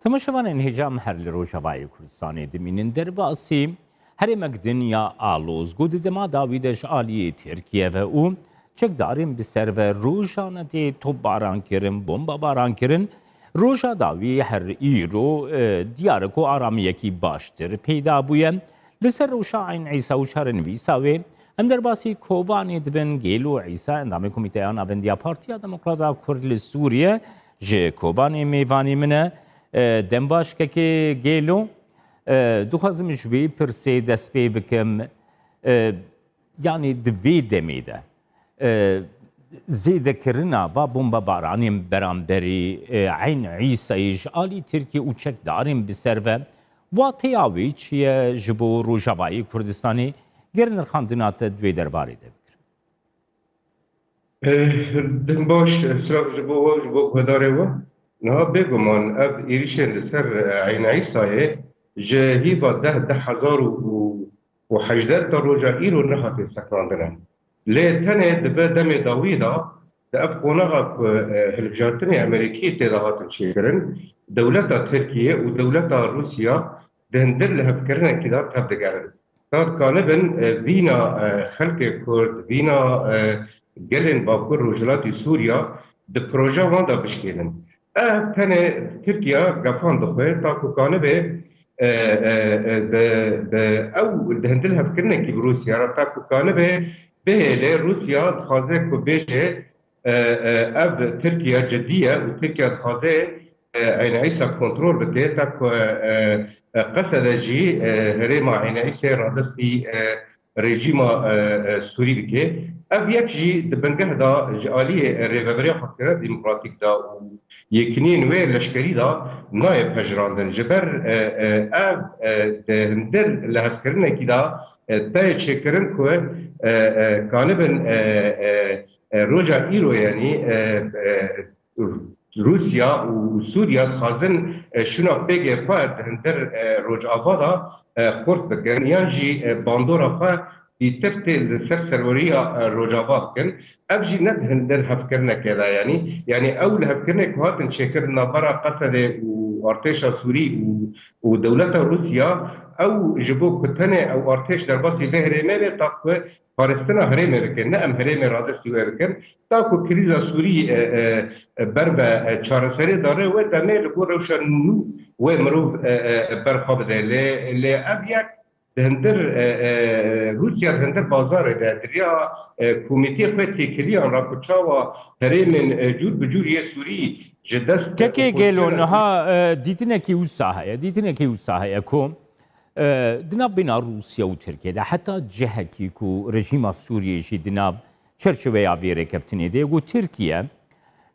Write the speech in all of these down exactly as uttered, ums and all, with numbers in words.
Temaşevanên hêja, em her li Rojavayê Kurdistanê dimînin. Derbasî herêmek din ya Aloz, ku di dema dawî de ji aliyê Tirkiye ve û çekdarên bi ser ve rojane tê topbaran kirin, bombebaran kirin. Roja dawî her îro, e, diyar e ku aramiyekî baştir peyda bûye. Li ser rewşa Eyn Îsa û çarenivîsa wê, em derbasî Kobanê dibin. Gêlo Îsa, endamê Komîteya Navendiya Partiya Demokrata Kurd li Sûriye, ji Kobanê mêvanê min e. E, dembaş kekê Gêlo, e, dixwazim ji wê pirsê dest pê bikim. E, yanî di vê demê de, e, zêdekirina va bombebaranên beramberî, e, Eyn Îsayê ji alî Tirkiye û çekdarên bi ser ve, wateya wê çi ye ji bo Rojavayê Kurdistanê? Ger nirxandina te di wê derbarê de bikirin. Eh, Din baş, silav ji bo we, ji bo guhdarê we. Niha bêguman ev êrîşên li ser, eh, Eyn Îsayê ji hîva deh, deh hezar û, û, û hejdeh ta roja îro nehate sekinandine. Lê tenê dibe demê dawî de, di ev qonaxa ku, eh, hilbijartinê Amerîkî tê de hatin çêkirin, dewleta Tirkiye û dewleta Rûsya di hundir lihevkirinekî de tevdigerin. Ta dikanibin, e, vîna, e, xelkê Kurd, vîna, e, gelên Bakur Rojhilatî Sûriya di projeya wan de bişkênin. Ev tenê Tirkiye gefan dixwe, ta ku kanibe, e, e, e, bi, bi ew di hundir lihevkirinekî bi Rûsya re, ta ku kanibe bihêle. Rûsya dixwaze ku bêje, e, e, ev Tirkiye cidî ye û Tirkiye dixwaze, e, Eyn Îsa kontrol bike, ta ku, e, e, Qesede jî, e, herêma Eyn Îsê radestî, e, rejîma, e, e, Sûrî bike. Ev yek jî di bingeh de ji aliyê rêveberiya xwestkirina demokratîk de û yekîniyên wê leşkerî de nayê pejirandin. Ji ber, e, e, ev, e, di hundir lihevkirinekî de, e, tayê çêkirin ku, e, e, kanibin, e, e, e, roja îro, yanî, e, e, Rûsya û Sûriya dixwazin, e, şûna pêgê xwe di hundir, e, Rojava de, e, xurt bikin, yan jî, e, bandora xwe dîtir tê li ser serweriya, e, Rojava bikin. Ev jî ne di hundir hevkirinekê de, yanî, yanî ew lihevkirinê ku hatin çêkirin navbera Qesedê û artêşa Sûrî û, û dewleta Rûsya, ew ji bo ku tenê ew artêş derbasî vê herêmê be, ta ku parastina herêmê bikin, ne em herêmê radestî wê bikin. Ta ku krîza Sûrî, e, e, e, ber ve, e, çareserê dane, wê demê li gor rewşa nû wê mirov, e, e, e, berxwe bide. Lê, lê ev yek di hundir, e, e, Rûsya di hundir bazarê de, di riya, e, komîtê xwe têkiliyan re ku çawa herêmên, e, cûr bi cûr yê Sûrî ji dest Kekê Gelo, niha, e, dîtinekî wisa heye, dîtinekî wisa heye ku E, di navbêna Rûsya û Tirkiye de heta cihekî ku rejîma Sûriyê jî di nav çerçeveya vê rêkeftinê de ye ku Tirkiye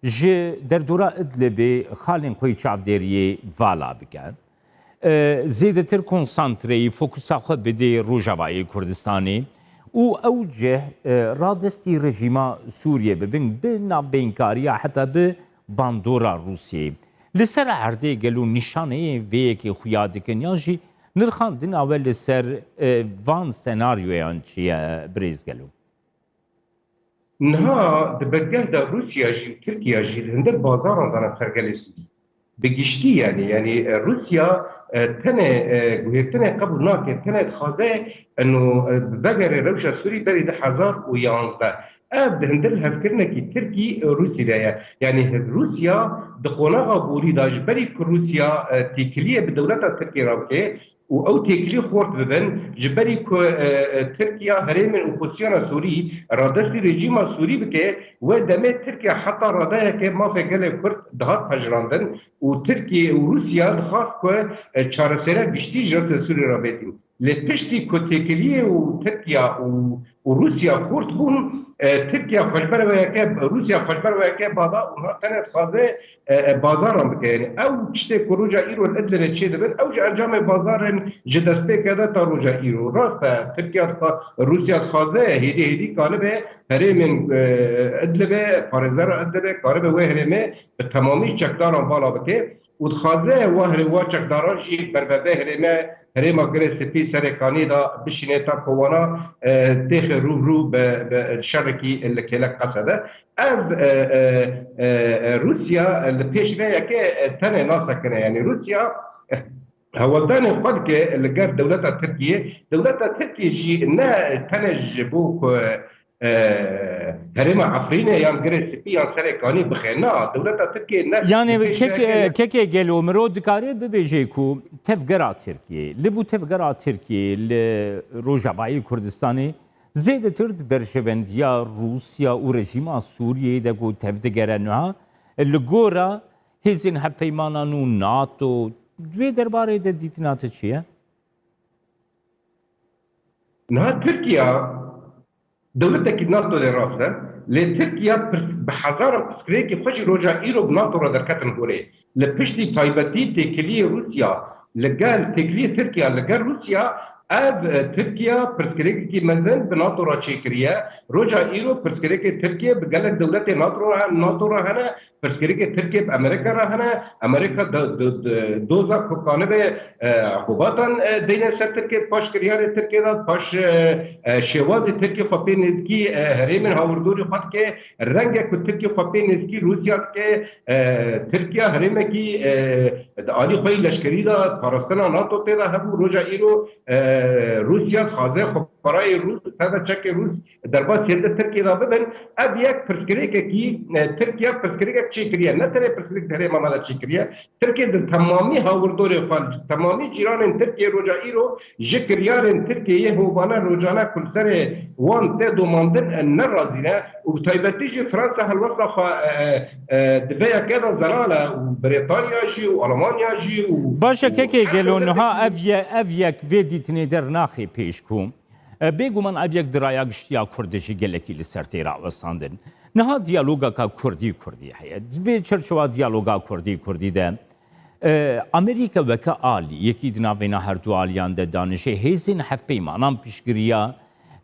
ji derdora Idlibê xalên xwe yê çavdêriyê vala bike. E, zêdetir konsantreyî, fokusa xwe bidê Rojavayê Kurdistanê û ew cih, e, radestî rejîma Sûriyê bibin bi navbeynkariya heta bi bandora Rûsiyê. Li ser erdê gelo nîşaneyê vê yekê xuya dikin yan jî nirxandina we li ser, e, van senaryoyan çi ye, birêz Gelo? Niha di bingeh de Rûsya jî û Tirkiye jî li hundir bazaran dane ser gelê Sûrî. Bi giştî, yanî, yanî, e, Rûsya, e, tenê, e, guhêrtinê qebûl nake, tenê dixwaze, e, no, e, vegere rewşa Sûrî berî du hezar û yanzdeh. Ev di hundir hevkirinekî Tirkî, e, Rûsî de ye. Yanî Rûsya di qonaxa borî de, ji berî ku Rûsya, e, têkiliyê bi dewleta Tirkiyê re bike û ew têkilî xort bibin, ji berî ku, e, e, Tirkiya herêmên opozîsyona Sûrî radestî rejîma Sûrî bike, wê demê Tirkiya heta radeyeke mafê gelê Kurd dihat pejirandin û Tirkiye û Rûsya dixwast ku, e, çareseriya giştî ji rewşa Sûrî re bêtîn. Lê piştî ku têkiliyê û Tirkiya û, û Rûsya xurt bûn, e, Tirkiya xwe ji ber wê yekê, Rûsya xwe ji ber wê yekê bala û niha tenê dixwaze, e, e, bazaran bike. Yanî ew tiştê ku roja îro li Idlibê çêdibin, ew ji encamê bazarên ji destpêkê de ta roja îro. Rast e, Tirkiya dixwa-, Rûsya dixwaze hêdî hêdî kanibe herêmên, e, Idlibê, parêzgera Idlibê kanibe wê herêmê bi temamî çekdaran vala bike. û dixwaze wa herê wa çekdaran jî berbevê herême, herêma Girê Spî serê kanî de bişîne ta ku wana, e, têxe rû rû bi, bi şerekî li kêlek qese be. Ev, e, e, e, e, Rûsya li pêş vê yekê, e, tenê nasekine. Yanî Rûsya, e, hewldanê xwe dike li gel dewleta Tirkiyê. Dewleta Tirkiyê jî ne tenê ji bo ku, e, herêma Efrînê yan Girê Spî yan Serê Kanî bixe. Na, dewleta Tirkiyê ne Yanî pêş kek-, veke kekê gelo mirov dikare bibêje ku tevgera Tirkiyê, li vû tevgera Tirkiyê li Rojavayê Kurdistanê zêdetir di berjewendiya Rûsya û rejîma Sûriyeyê de ku tevdigere niha, li gora hêzên hevpeymanan û nato, di vê derbarê de dîtina te çi ye? Niha Tirkiya dewletekî nato lê rast e, lê Tirkiya pirs-, bi hezaran pirsgirêkî xwe jî roja îro bi nato re derketin holê. Li piştî taybetî têkiliyê Rûsya li gel, têkiliyê Tirkiya li gel Rûsya, ev, e, Tirkiya pirsgirêkekî mezin bi nato re çêkiriye. Roja îro pirsgirêkê Tirkiye bi gelek dewletê nato re, nato re hene. Pirsgirêkê Tirkiye bi Amerîka re hene. Amerîka do-, do-, do-, doza ku kanibe, e, eqûbatan, e, deyne ser Tirkiye, paş kiryarê Tirkiye de, paş, e, e, şêwazê Tirkiye xwe pê nêzikî, e, herêmên hawirdorî xwe dike. Renge ku Tirkiye xwe pê nêzikî Rûsya dike, e, Tirkiye herêmekî, e, di alî xwe yî leşkerî de parastina nato tê de hebû. Roja îro, e, Rûsya dixwaze xwe parayê Rûs, tevçekê Rûs derbasî hêzê Tirkiyê de bibin. Ev yek pirsgirêkekî, e, Tirkiye pirsgirêkek çêkiriye. Ne tenê pirsgirêk di herêma me de çêkiriye. Tirkiye di temamî hawirdorê xwe, temamî cîranên Tirkiye roja îro ji kiryarên Tirkiyeyê hovane rojane ku li serê wan tê domandin, e, nerazî ne û bi taybetî jî Fransa helwesta xwe, e, e, e, di vê yekê de zelal e û Brîtanya jî û Almanya jî û Baş e, û kekê her gelo dewletekî niha ev ye-, ev yek vê dîtinê dernaxê pêş ku E, bêguman ev yek di raya giştî ya Kurd de jî gelekî li ser tê rawestandin. Niha diyalogaka Kurdî-Kurdî heye. Di vê çerçewa diyaloga Kurdî-Kurdî de, e, Amerîka weke alî, yekî di navbeyna her du aliyan de danişê hêzên hevpeymanan piştgiriya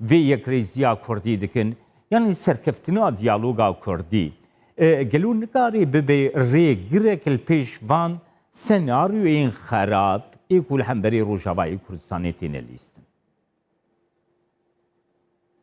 vê yekrêziya Kurdî dikin. Yanî serkeftina diyaloga Kurdî, e, gelo nikare bibe rêgirek li pêş van senaryoyên xerab ê ku li hemberî Rojavayê Kurdistanê têne lîstin?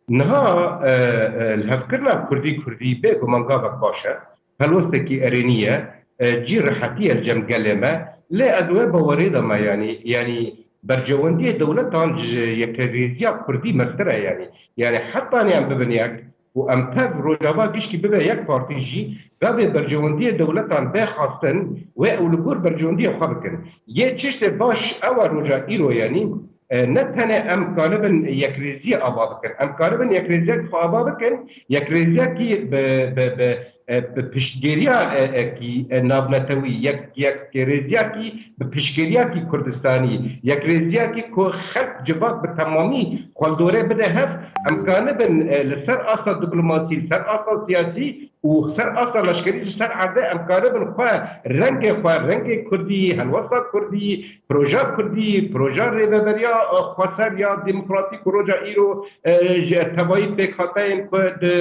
Niha, e, e, lihevkirina Kurdî-Kurdî bêguman gavek baş e. Helwestekî erênî ye. E, cî rehetî ye li cem gelê me. Lê ez wê bawerê de me, yanî, yanî berjewendiyê dewletan ji yekrêziya Kurdî mestir e, yanî. Yanî hetanî em bibin yek û em tev Rojava giştî bibe yek partî jî, gavê berjewendiyê dewletan bê xwestin wê ew li gor berjewendiyê xwe bikin. Yê çiştê baş ew e roja îro, yanî, e, ne tenê em kanibin yekrêziyê ava bikin. Em kanibin yekrêziyek xwe ava bikin, yekrêziyekî bi, bi, bi, e, bi piştgiriya, e, ekî, e, navnetewî, yek, yekrêziyekî bi piştgiriyekî Kurdistanî, yekrêziyekî ku xelk civak bi temamî xwe li dorê bide hev, em kanibin, e, li ser asta diplomasî, li ser asta siyasî û ser asta leşkerî ji ser erdê em karibin xwe, rengê xwe, rengê Kurdî, helwesta Kurdî, proja Kurdî, proja rêveberiya, e, xweser ya demokratîk û roja îro, e, ji tevayî pêkhateyên ku di,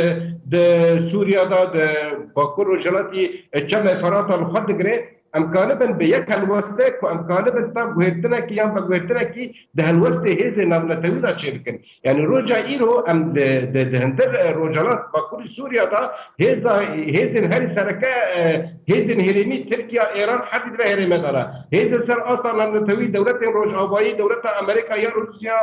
di Sûriya de, di Bakur Rojhilatî, e, çemê Ferata li xwe digire. Em kanibin bi yek helweste ku em kanibin ta guhêrtinekî yan veguhêrtinekî di helwestê hêzên navnetewî de çêbikin. Yanî roja îro em di, di, di hundir, e, rojhilat Bakurî Sûriya de hêza, hêzên herî sereke, e, hêzên herêmî Tirkiye, Êran herdî di vê herêmê de ne. Hêzên ser asta navnetewî, dewletên Rojavayî, dewleta Amerîka ya Rûsya,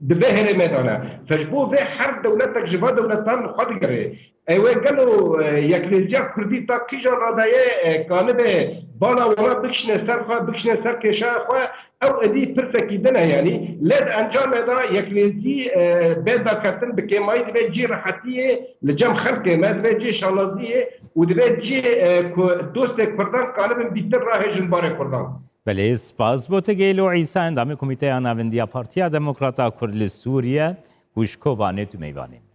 di vê herêmê de ne. Ji bo vê her dewletek ji va dewletan li xwe digere. Ew ê gelo, e, yekrêziya Kurdî ta kîjan radeyê, e, kanibe bala wana bikişîne ser xwe, bikişîne ser kêşeya xwe, ew êdî pirsekî din e, yanî. Lê di encamê de yekrêzî, e, bê daketin bi kêmayî dibe cî rehetiyê li cem xelkê me, dibe cî şanaziyê û dibe cî, e, ku dostê Kurdan kanibin bîtir rahêjin barê Kurdan. Belê, spas bo te Gelo Îsa, endamê Komîteya Navendiya Partiya Demokrata Kurd li Sûriye, ku ji Kobanê tu mêvanê.